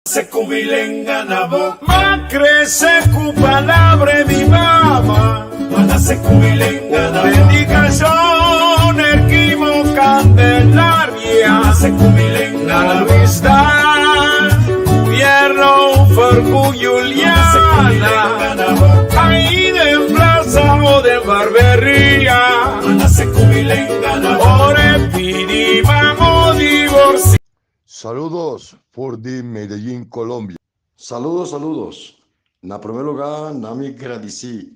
Se ku mi lenga na bo. M'a krese ku palabra di mi mama. M'a nase ku mi lenga na bo. Dedikashon Erquimo Candelaria. M'a nase ku mi lenga na bo. Luis Dan Pierno Fercu Juliana. Ahí den plaza o den barberia. M'a nase ku mi lenga na bo. Ora e pidi mamo divorcia. Saludos for di Medellin, Colombia. Saludos saludos. Na prome lugar na mi gradici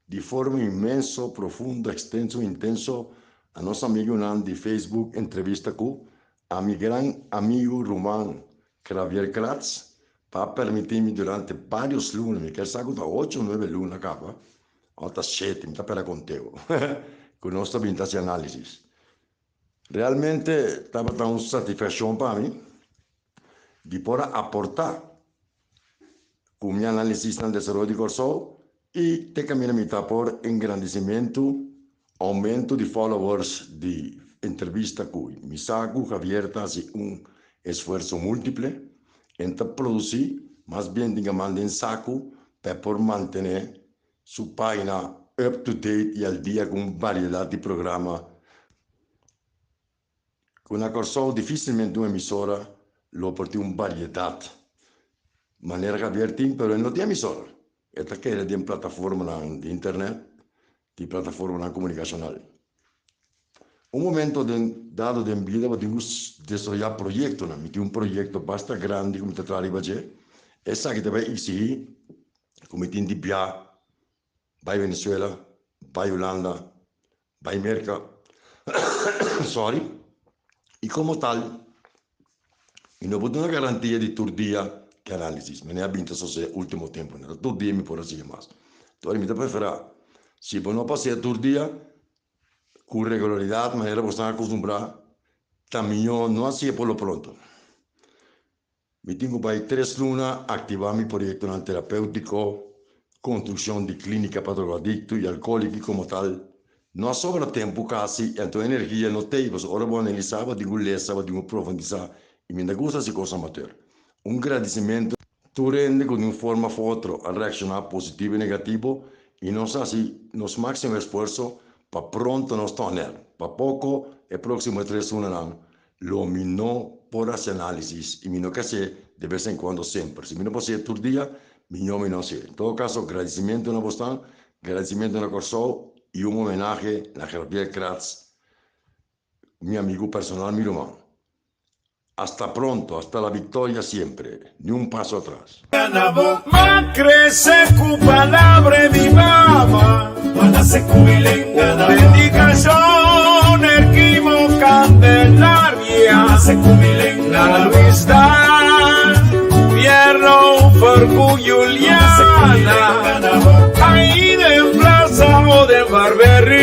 di forma inmenso, profundo, extenso, intenso a nos amigunan di Facebook Entrevista cu a mi gran amigo ruman Xavier Kratz pa a permiti mi durante varios luna, mi kier sa cu ta ocho o nuebe luna caba, o ta shete, mi ta pera conteo, cu nos ta bin ta haci analisis. Realmente tabata un satisfaccion pa mi di por a aporta cu mi analisis na desaroyo di Corsou y te caminda mi ta por engrandecimento, aumento di followers di entrevista cu mi sa cu Javier ta haci un esfuerzo multiple en ta produci mas bien tin gaman den saco pa e por mantene su pagina up to date y al dia cu un variedad di programa cu na Corsou dificilmente un emisora lo por tin un variedad manera Javier tin, pero e no tin emisora, e ta kere den plataformanan di internet, di plataformanan comunicacional. Un momento den dado den bida bo tin cu desaroya proyectonan, mi tin un proyecto basta grandi cu mi ta traha riba dje, esaki ta bay exigi ku mi tin di bia bai Venezuela, bai Hulanda, bai Merka, sorry, i komo tal mi no por duna garantia di tur dia ke análisis, manera a bin ta sosodé ultimo temponan, ta tur dia mi por hasié mas. Entonces mi ta preferá si bo no pas'é tur dia ku regularidat manera bo esnan akostumbrá ta mihó no hasié por lo pronto. Mi tin ku bai tres luna aktivá mi proyektonan terapéutiko, konstrukshon di klínika pa drogadikto i alkohóliko i komo tal. No a sobra tempu kasi i anto energia no t'ei pasobra ora bo analisá bo tin ku lesa, bo tin ku profundisá i mi ta gusta hasi kos amateur. Un gradisimentu tur hende ku di un forma òf otro a reakshoná positivo i negativo i nos a hasi nos máksimo esfuerso pa pronto nos tònel. Pa poko e próksimo tres lunanan Lo mi no por haci análisis y mi no ke hacié de bes en cuando semper. Si mi no por hacié tur dia, miñó mi no hacié. En todo caso, gradicimiento na bosnan, gradicimiento na Corsou y un homenahe na Javier Kratz, mi amigo personal, mi ruman. Hasta pronto, hasta la victoria siempre, ni un paso atrás. Na bo m'a crece cu palabra di mi mama. M'a nace cu mi lenga na bo. Dedicacion Erquimo Candelaria. M'a nace cu mi lenga na bo. Luis Dan Pierno Fercu Juliana. Ahí den plaza o den barberia.